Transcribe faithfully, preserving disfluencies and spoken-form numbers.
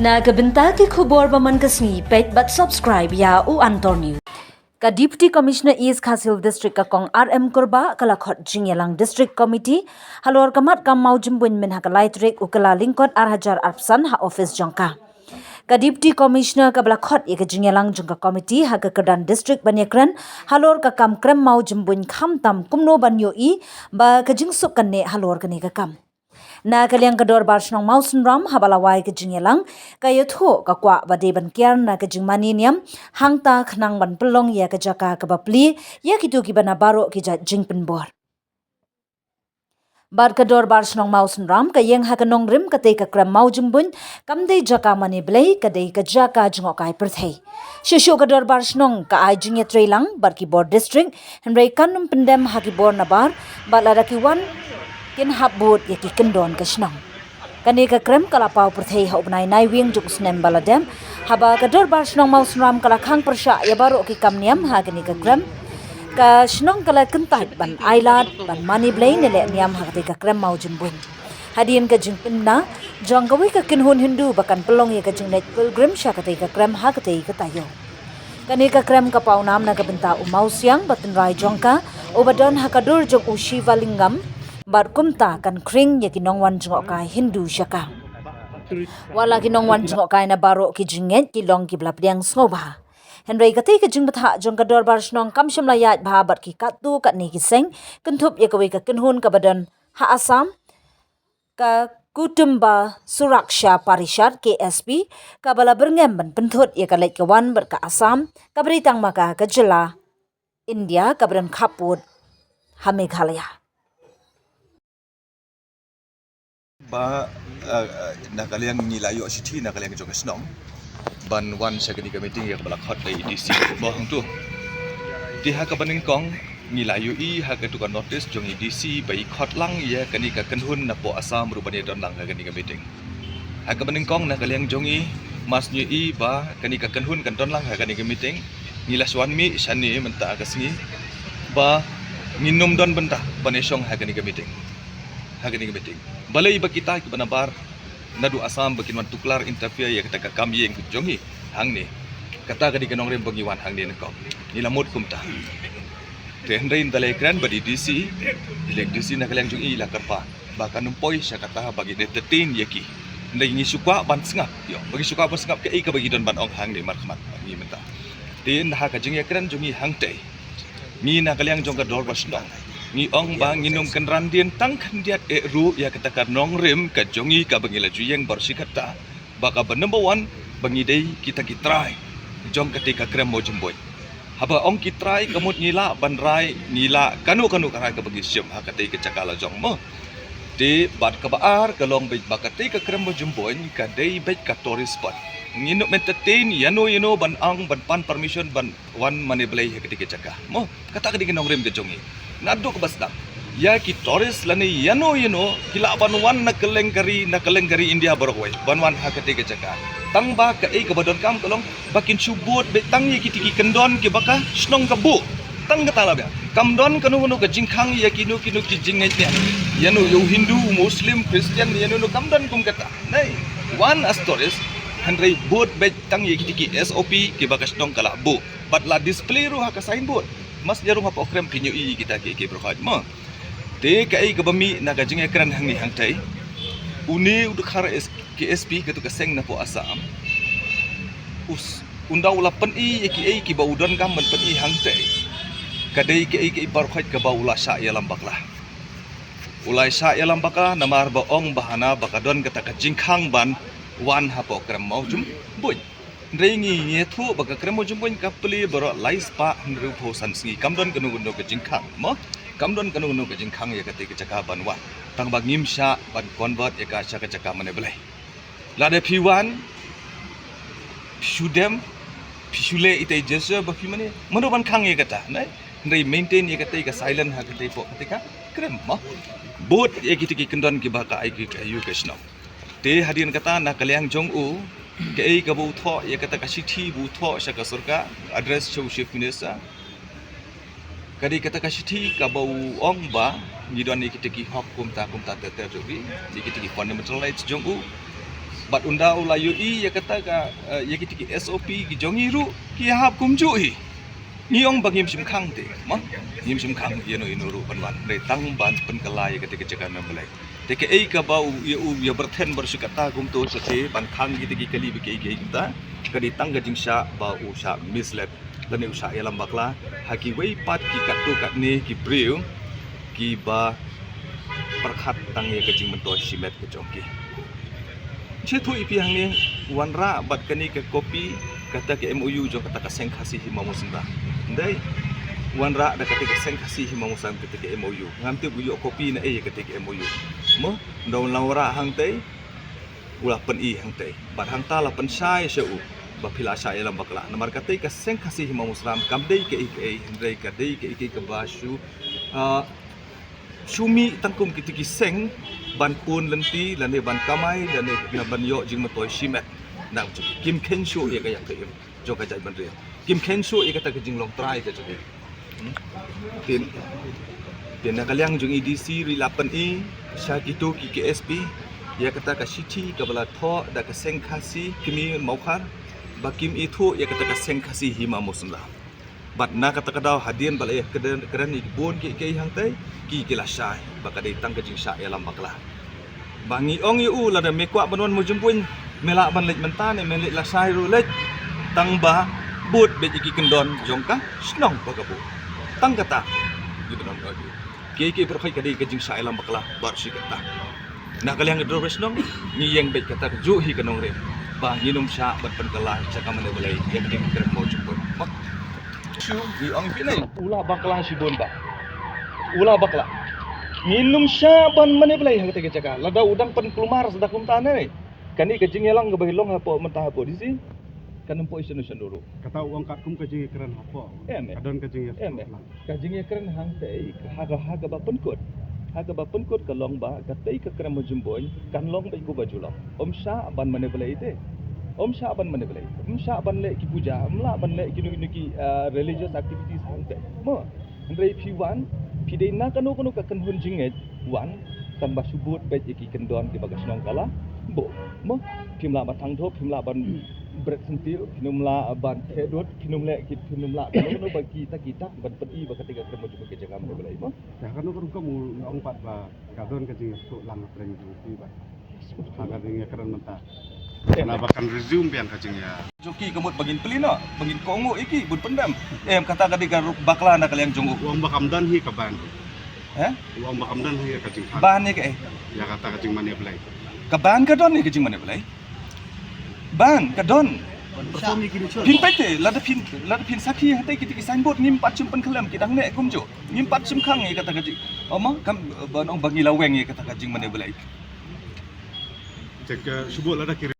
Na ka bynta ki khubor ba man ka sngi, peit bad subscribe ïa U Antor News. Ka Deputy Commissioner East Khasi Hills District ka Kong R M Kurbah ka la khot jingïalang District Committee halor ka mat kam mawjymbuin mynha ka lai tarik u Kyllalyngkot ar hajar arphew san ha office jong ka. Ka Deputy Commissioner kaba la khot ïa ka jingïalang jong ka committee ha ka kyrdan district ban ïakren halor ka kam krem mawjymbuin khamtam kumno ban ïohi ba ka jingsuk kan neh halor kane ka kam. Na ka liang ka Dorbar Shnong Mawsynram haba la wai ka jingïalang, ka ïathuh ka kwah ba dei ban kiar na ka jingmane niam hangta khnang ban pynlong ïa ka jaka kaba plie ïa kito kiba na baroh ki jait jingpynbor. Bad ka Dorbar Shnong Mawsynram ka ïeng ha ka nongrim, katei ka krem mawjymbuin kam dei jaka mane blei, ka dei ka jaka jngohkai pyrthei. Shuh shuh ka Dorbar Shnong ka ai jingïatreilang bad ki bor district, hynrei kan ym pyndem ha ki bor nabar, bad lada ki wan kin hap bud ïa ki kyndon ka shnong. Kane ka krem ka la paw pyrthei ha u bnai Naiwieng jong u snem ba la dep, haba ka Dorbar Shnong Mawsynram ka la khang pyrshah ïa baroh ki kam niam ha kane ka krem. Ka shnong ka la kyntait ban ailad ban mane blei ne leh niam ha katei ka krem mawjymbuin. Hadien ka jingpynbna jong kawei ka kynhun Hindu ba kan pynlong ïa ka jingleit pilgrim sha katei ka krem ha katei ka taïew. Kane ka krem ka paw nam na ka bynta u Mawsiang ba tynrai jong ka, uba don ha ka dur jong u Shivalingam, bad kumta kan khring ïa ki nongwan jngohkai Hindu sha ka. Wat la ki nongwan jngohkai na baroh ki jingngeit ki long kiba la pdiang sngewbha. Hynrei katei ka jingbthah jong ka Dorbar Shnong kam shym la ïaid bha bad ki katto katne ki seng, kynthup ïa kawei ka kynhun kaba don ha Assam, ka Kutumba Suraksha Parishad, K S P, kaba la byrngem ban pynthut ïa ka leit ka wan bad ka Assam, kaba dei tang ma ka ka jylla India kaba don khappud ha Meghalaya. Ba, eh, eh, na ka liang ngi la ïoh shithi na ka liang jong ka shnong ban wan sha kane ka meeting ïa kaba la khot da i D C mo hangtu. Te ha kaba nyngkong ngi la ïohi ha katu ka notice jong i D C ba i khot lang ïa kane ka kynhun napoh Assam ruh ban ïa don lang ha kane ka meeting. Ha kaba nyngkong na ka liang jong i, mas ngi ïohi ba kane ka kynhun kan don lang ha kane ka meeting. Ngi la shu wan mih shane mynta ka sngi ba ngin ym don bynta ban ïa shong ha kane ka meeting. Ha kane ka meeting. Balei ba kita kiba nabar naduh Assam ba kin wan tuklar interfere ïa kata ka kam ïing jong ngi hangne. Kata ka dei ka nongrim ba ngi wan hangne nyngkong. Ngi la mut kumta. Te hynrei ynda la ïakren bad i D C, i D C na ka liang jong i la kyrpad ba kan ym poi sha kata ba ngin entertain ïa ki. Hynrei ngi shu kwah ban sngap, ïoh, ba ngi shu kwah ban sngap kaei kaba ki don ban ong hangne markhmat ngi mynta. Te ha ka jingïakren jong ngi hangtei, ngi na ka liang jong ka Dorbar Shnong ngi ong ba ngin ym kynran dien tang khyndiat eh ruh ïa kata ka nongrim ka jong ngi kaba ngi la ju ïeng baroh shi katta, ba kaba number one ba ngi dei kita ki trai jong katei ka krem mawjymbuin. Haba ong ki trai ka mut ngi lah ban rai, ngi lah kano kano ka rai kaba ngi shim ha katei ka jaka la jong mo. Te bad kaba ar ka long beit ba katei ka krem mawjymbuin ka dei beit ka tourist spot. Ngin ym entertain ïano ïano ban ong ban pan permission ban wan mane blei ha katei ka jaka mo. Kata ka dei ka nongrim ka jong ngi. Naduh kaba sdang ïa ki tourist lane ïano ïano ki lah ban wan na kylleng ka ri, na kylleng ka ri India baroh kawei ban wan ha katei ka jaka. Tang ba kaei kaba donkam ka long ba kin shu bud beit tang ïa kitei ki kyndon kiba ka shnong ka buh. Tang kata la biang. Kam don kano kano ka jingkhang ïa kino kino ki jingngeit niam. Ïano ïa u Hindu, Muslim, Christian, ïano ïano kam don kum kata. Nai, wan as tourist, hynrei bud beit tang ïa kitei ki S O P kiba ka shnong ka la buh. Bad la display ruh ha ka signboard. Mas ïa ruh hapoh krem phin ïohi kita ki, ki baroh mo. Te kaei kaba mih na ka jingïakren hangne hangtei, une u dkhar S-, K S P katu ka seng napoh Assam, u s-, ynda u la pyni ïa kiei kiba u donkam ban pyni hangtei, ka dei kaei kaei baroh kaba u la shah ïalam bakla. U la shah ïalam bakla namar ba ong ba hana ba ka don kata ka jingkhang ban wan hapoh krem mawjymbuin. Hynrei ngi, ngi ïathuh ba ka krem mawjymbuin ka plie baroh lai spah hynriewphew san sngi, kam don kano kano ka jingkhang mo. Kam don kano kano ka jingkhang ïa katei ka jaka ban wan. Tang ba ngim shah ban convert ïa ka sha ka jaka mane blei. Lada phi wan, phi shu dem, phi shu leh itei i gesture ba phi mane, mano ban khang ïa kata, ne? Hynrei maintain ïa katei ka silence ha katei poh katei ka krem mo. Bud ïa kitei ki kyndon kiba ka ai ki, ka ïa ka shnong. Te hadien kata na ka liang jong u, kaei kaba u thoh ïa kata ka shithi ba u thoh sha ka sorkar, address sha u Chief Minister. Ka dei kata ka shithi kaba u ong ba ngi don ïa kitei ki hok kumta kumta ter ter jong ngi, ïa kitei ki fundamental rights jong u. Bad ynda u la ïohi ïa kata ka, eh, ïa kiti ki S O P ki jong ngi ruh ki hap kumjuh hi. Ngi ong ba ngim shim khang te, mo? Ngim shim khang ïa no ïa no ruh ban wan. Dei tang ban pynkylla ïa kata ka jaka mane balei. Te kaei kaba u ïa u ïa byrthen bad shu kata kumto sa te ban khang kiti ki kali ba kiei kiei kita. Ka dei tang ka jingshah ba u shah misled lane u shah ïalam bakla ha kiwei pat ki katto katne ki briew kiba pyrkhat tang ïa ka jingmyntoi shimet ka jong ki. Shu ïathuh ïa phi hangne, wanrah bad kane ka kopi kata ka M O U jong kata ka Seng Khasi Hima Mawsynram. Ndei, wanrah da kata ka Seng Khasi Hima Mawsynram kata ka M O U. Ngam tip u ïoh kopi na ei ïa kata ka M O U. Mo, ynda u la wanrah hangtei, u la pyni hangtei. Bad hangta la pynshai sha u ba phi la shah ïalam bakla. Namar kata ka Seng Khasi Hima Mawsynram kam dei kaei kaei, hynrei ka dei kaei kaei kaba shu, ah, shu mih tang kum kiti ki seng ban pun lynti lane ban kamai lane na ban ïoh jingmyntoi shimet. Na jong ki, kim kheiñ shuh ïa ka ïa ka im jong ka jaitbynriew. Kim kheiñ shuh ïa kata ka jinglong trai ka jong ki. Hmm? Te, te na ka liang jong i D C ruh i la pyni sha kito ki K S P ïa kata ka shithi kaba la thoh da ka Seng Khasi Kmie Mawkhar ba kim ithuh ïa kata ka Seng Khasi Hima Mawsynram. Bad na kata ka daw hadien ba la ïa kren, kren ïa ki bun kiei kiei hangtei, ki, ki la shai ba ka dei tang ka jingshah ïalam bakla. Ba ngi ong ïa u, lada me kwah ban wan Mawjymbuin, me lah ban leit mynta ne me leit lashai ruh leit. Tang ba bud beit ïa ki kyndon jong ka shnong ba ka buh. Tang kata. Kiei kiei baroh ka dei ka jingshah ïalam bakla baroh shi katta. Na ka liang ka dor shnong, ngi ïeng beit kata kajuh hi ka nongrim ba ngin ym shah ban pynkylla jaka mane balei ïa ka ding kren Mawjymbuin. Shu ngi ong phi ne, u la bakla shibun ba u la bakla. Ngin ym shah ban mane balei ha kata ka jaka. Lada u dang pynkulmar sa da kumta ne. Kane ka jingïalang kaba long hapoh mynta hapoh D C, kan ym poi shano shano ruh. Kata u ong katkum ka jingïakren hapoh. Em, em. Ka don ka jingïakren. Em, em. Ka jingïakren hangtei ha ka, ha kaba pynkut. Ha kaba pynkut ka long ba katei ka kren Mawjymbuin kan long beit kumba ju long. Ym shah ban mane balei te. Ym shah ban mane balei. Ym shah ban leh ki puja, ym lah ban leh kino kino ki, ah, religious activities hangtei. Mo. Hynrei phi wan, phi dei na kano kano ka kynhun jingngeit wan, tang ba shu bud beit ïa ki kyndon kiba ka shnong ka la buh. Mo, phim lah ban thang thup, phim lah ban bret syntiew, phim lah ban theh dud, phim leh ki, phim lah kano kano ba ki tak ki tak ban pyni ba katei ka kren Mawjymbuin ka jaka mane balei mo. Te ha kano ka rukom u ong pat ba ka don ka jingïathuh lang hapdeng jong phi ba ha ka jingïakren mynta. Naba kan resume biang ka jingïa. Jong ki ka mut ba ngin plie noh, ba ngin kohnguh ïa ki bun pyndem. Em, kata ka dei ka ruh bakla na ka liang jong u. U ong ba kam don hi ka ban. Eh? U ong ba kam don hi ka jingkhan. Ban ïa kaei? Ïa kata ka jingmane balei. Ka ban ka don ïa ka jingmane balei. Ban ka don. Phin peit te, lada phin, lada phin sakhi hangtei kiti ki signboard ngim pat shym pynkhlem, ki dang neh kumjuh. Ngim pat shym khang ïa kata ka jing. Ong ma kam, ban ong ba ngi la weng ïa kata ka jingmane balei. Te ka shu buh lada ki